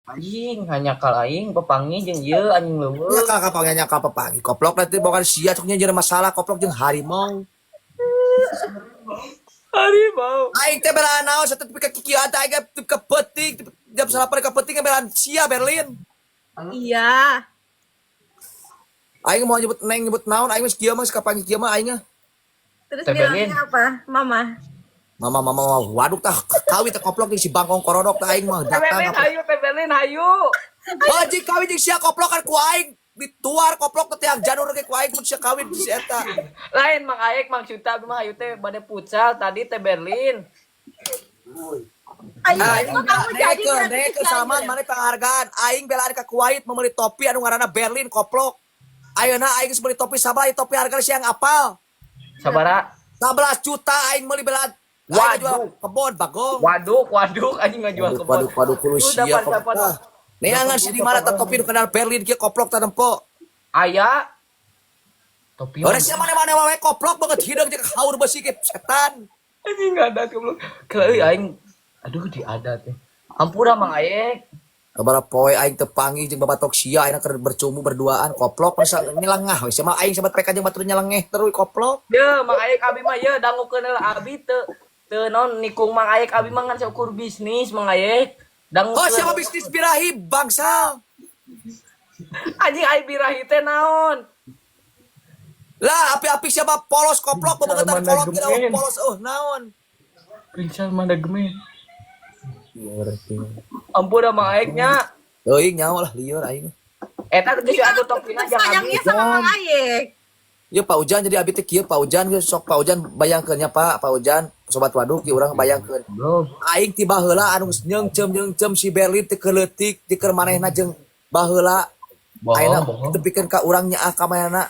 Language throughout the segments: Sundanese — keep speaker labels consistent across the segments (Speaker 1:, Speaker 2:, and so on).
Speaker 1: Anjing, hanya kal aing papanggih jeung ieu anjing leuweung.
Speaker 2: Ya kakak panggilnya ka papanggih. Koplok nanti bukan sia coknya jadi masalah koplok jeung harimau.
Speaker 1: Harimau.
Speaker 2: Aing teh belaan naon satu tepi ka kikieu teh aing tepi ka peuting jam 9 ka peuting belaan sia Berlin.
Speaker 3: Iya.
Speaker 2: Aing mau nyebut neng nyebut naon aing geus kieu mah geus kapanggih kieu mah aing.
Speaker 3: Terus
Speaker 1: Teh Berlin.
Speaker 3: bilangnya apa? Mama.
Speaker 2: Mama mama mama waduk tah kawin teh koplok jeung si bangkong korodok tah aing mah
Speaker 1: Teh
Speaker 2: datang
Speaker 1: Berlin
Speaker 2: apa.
Speaker 1: hayu, Teh Berlin hayu.
Speaker 2: Wajib kawin jeung sia koplok kan ku aing dituar koplok teh tiang janur ge ku aing mun sia kawin si eta.
Speaker 1: Lain Mang Aek maksudna abi mah hayu teh bade futsal tadi Teh Berlin.
Speaker 3: Ayo,
Speaker 2: Aing
Speaker 3: kok kamu jadi
Speaker 2: dengekeun
Speaker 3: berarti
Speaker 2: dengekeun
Speaker 3: ke
Speaker 2: Salman
Speaker 3: Cianjur?
Speaker 2: maneh penghargaan aing belaan ka Kuwait meuli topi anu ngaranna Berlin koplok. Ayeuna aing geus meuli topi sabaraha ieu topi hargana siang apal.
Speaker 1: Sabara.
Speaker 2: 11 juta aing meuli belaan. Aing jual
Speaker 1: Waduh.
Speaker 2: kebon bagong.
Speaker 1: Waduk, waduk anjing ngajual
Speaker 2: Waduh,
Speaker 1: kebon.
Speaker 2: waduh, waduh, kudu
Speaker 1: Lu
Speaker 2: sia
Speaker 1: dapat
Speaker 2: koplok.
Speaker 1: dapat.
Speaker 2: Ah, neangan si di mana tah topi nu kenal Berlin kieu koplok tah nempo.
Speaker 1: Aya. Topi.
Speaker 2: Ora sia mana-mana wae koplok banget hideung jeung haur beusi ge setan.
Speaker 1: Anjing adat goblok. Kalau euy aing aduh di adat teh. Hampura Mang Aek.
Speaker 2: Sabaraha poe aing teu panggih jeung babatok sia ayeuna keur bercumbu berduaan koplok masa nyelengah we sia mah aing sabat PK jeung batur nyelengeh terus koplok.
Speaker 1: Ye Mang Aek abi mah ye dangukeun heula abi teu teu non nikung Mang Aek abi mah ngan saukur bisnis Mang Aek.
Speaker 2: Oh
Speaker 1: Dangukeun.
Speaker 2: siapa bisnis birahi bangsal.
Speaker 1: Anjing ai birahi teh naon?
Speaker 2: Lah api-api siapa polos koplok bebengetan
Speaker 1: Mana
Speaker 2: kolot kira
Speaker 1: gemen.
Speaker 2: polos oh naon.
Speaker 1: Pincang mana gemen. Ampura Mang Aek nya.
Speaker 2: Teuing nyawa lah lieur aing.
Speaker 1: Eta geus atuh topina jang abi.
Speaker 3: Sayangnya sama Mang Ayek.
Speaker 2: Ya Pak Ujan jadi abi teh kieu Pak Ujan sok Pak Ujan bayangkeun nya Pak Pak Ujan sobat waduk ieu urang bayangkeun.
Speaker 1: Belum.
Speaker 2: Aing ti baheula anu geus nyeungceum si Berlin teu keleutik ti keur manehna jeung baheula.
Speaker 1: Bohong,
Speaker 2: Ayeuna
Speaker 1: bohong.
Speaker 2: tepikeun ka urang nyaah ka manehna.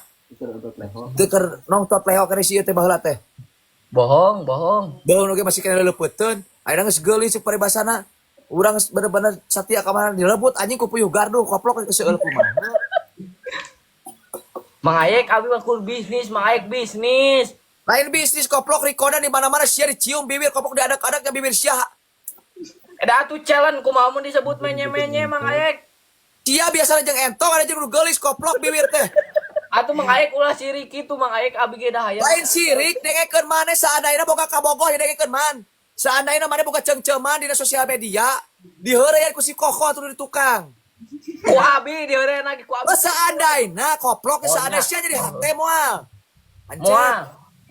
Speaker 2: Teu keur nongtot leho kana si ieu teh baheula teh.
Speaker 1: Bohong, bohong.
Speaker 2: Baheula oge masih kena leupeutkeun. Ayeuna geus geulis cek paribasana. Urang geus bener-bener satia ka manehna dilebut anjing ku puyuh gardu koplok geus seueul kumaha.
Speaker 1: Mang Aek abi mah kur bisnis, Mang Aek bisnis.
Speaker 2: Lain bisnis koplok rikodan di mana-mana sia dicium bibir koplok diadak-adaknya bibir sia.
Speaker 1: Eta atuh challenge kumaha mun disebut menye-menye Mang Aek.
Speaker 2: Sia biasana jeung entong ada jeung nu geulis koplok bibir teh.
Speaker 1: Atuh Mang Aek ulah sirik kitu Mang Aek abi ge dah hayang.
Speaker 2: Lain sirik dengekeun maneh seandainya boga kabogoh ya dengekeun man. Seandainya maneh boga ceungceuman dina sosial media, diheureyan ku si kokoh atuh di tukang.
Speaker 1: Ku abi diheureun lagi ku abi.
Speaker 2: Oh, seandainya koplok
Speaker 1: Oh,
Speaker 2: seandainya
Speaker 1: nya.
Speaker 2: sia jadi hate moal. Anjir.
Speaker 1: Moal.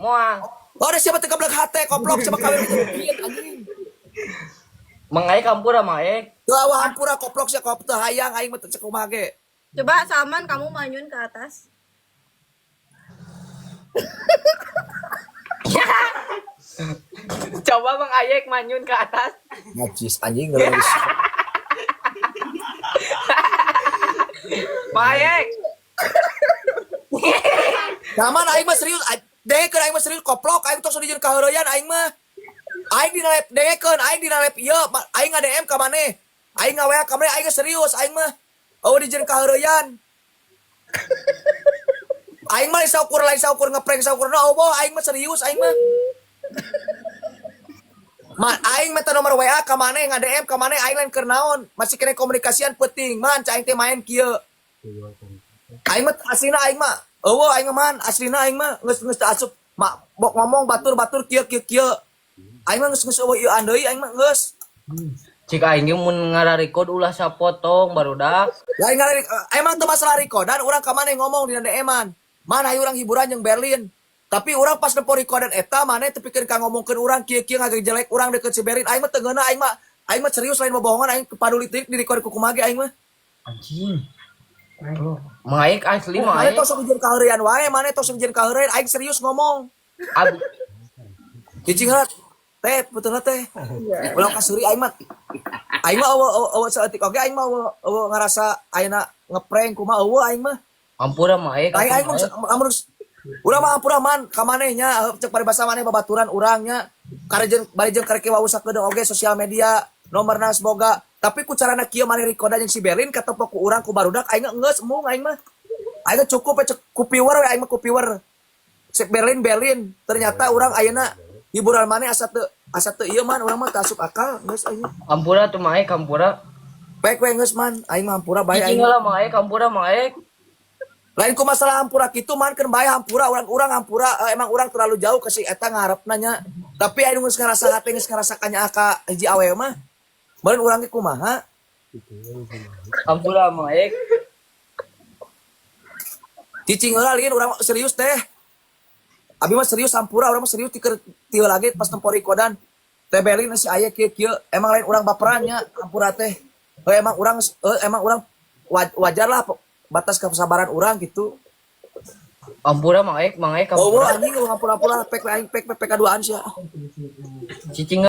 Speaker 1: Moal.
Speaker 2: Oh, ada siapa teu gablek hate koplok sama kawin gitu. Anjing.
Speaker 1: Mang Aek hampura Mang Aek.
Speaker 2: Teu awah hampura koplok sia kop teu hayang aing mah teu cek kumaha ge.
Speaker 3: Coba Salman kamu manyun ke atas.
Speaker 1: Coba Mang Aek manyun ke atas.
Speaker 2: Najis anjing geus.
Speaker 1: Mang Aek.
Speaker 2: Zaman aing mah serius, dengekeun aing mah serius koplok aing tos dijieun kaheureyan aing mah. Aing dina lep dengekeun aing dina lep ieu aing nga-DM ka maneh. Aing nga-WA ka maneh aing serius aing mah. Eueuh dijieun kaheureyan. Aing mah lain saukur ngeprank saukur na eueuh aing mah serius aing mah. Man, aing minta nomor WA ka maneh nga-DM ka maneh aing lain keur naon, masih kena komunikasian penting man, cai aing teh main kieu. Aing mah aslina aing mah eueuh aing mah man, aslina aing mah geus geus teu asup mak bok ngomong batur-batur kieu kieu kieu. Aing mah geus geus eueuh ieu deui aing mah geus.
Speaker 1: Cik aing ge mun ngararekod ulah sapotong barudak.
Speaker 2: Lain ngare emang teu masalah rekodan urang ka maneh ngomong dina DM-an. Man hayu urang hiburan jeung Berlin. Tapi urang pas nempo rekodan eta maneh teu pikeun ka ngomongkeun urang kieu-kieu ngagejelek urang deket si Berlin. Aing mah teu ngeunah aing mah serius lain bohongan aing paduli teuing di record ku kumaha ge aing mah.
Speaker 1: Anjing. Mang Aek asli Mang
Speaker 2: Maneh
Speaker 1: Aek.
Speaker 2: tos sok dijieun kaheureyan wae, maneh tos sok dijieun kaheureyan aing serius ngomong.
Speaker 1: Abi
Speaker 2: Cicing heula teh betul teh. Ulah kaseuri aing mah. Aing mah eueuh eueuh saeutik oge aing mah eueuh eueuh ngarasa ayeuna ngeprank kumaha eueuh aing mah.
Speaker 1: Ampura Mang Aek.
Speaker 2: Aing aing mah amun urang mah ampura man ka maneh nya cek paribasa maneh babaturan urang nya. Karejeun bari jeung karek wau sakedeung oge sosial media nomorna geus boga. Tapi ku carana kieu maneh rekodan jeung si Berlin katempo ku urang ku barudak aing geus embung aing mah. Aing cukup we cek ku viewer we aing mah ku viewer. Cek Berlin Berlin ternyata urang ayeuna hiburan maneh asa teu ieu man urang mah teu asup akal geus aing.
Speaker 1: Hampura tuh Mang Aek hampura.
Speaker 2: Baik we geus, Man, aing mah hampura bae
Speaker 1: Cicing
Speaker 2: aing.
Speaker 1: heula, Mang Aek, hampura, Mang Aek.
Speaker 2: Lain ku masalah hampura kitu, Man, keun bae hampura urang-urang hampura emang urang terlalu jauh ke si eta ngarepna nya. Tapi aing geus ngarasa hate geus ngarasa kanyaah ka hiji awewe mah. Meureun urang ge kumaha?
Speaker 1: Hampura, Mang Aek.
Speaker 2: Cicing heula, Lin, urang serius teh. Abi mah serius hampura, urang mah serius tiker tieu lagi pas tempo rikodan. Teh Belin si aya kieu kieu, emang lain urang baperan nya hampura teh. Emang urang wajar lah batas kesabaran urang gitu.
Speaker 1: Hampura, Mang Aek, Mang Aek,
Speaker 2: Oh,
Speaker 1: hampura.
Speaker 2: anjing lu hampura-hampura pek aing pek pek PK duaan sia.
Speaker 1: Cicing.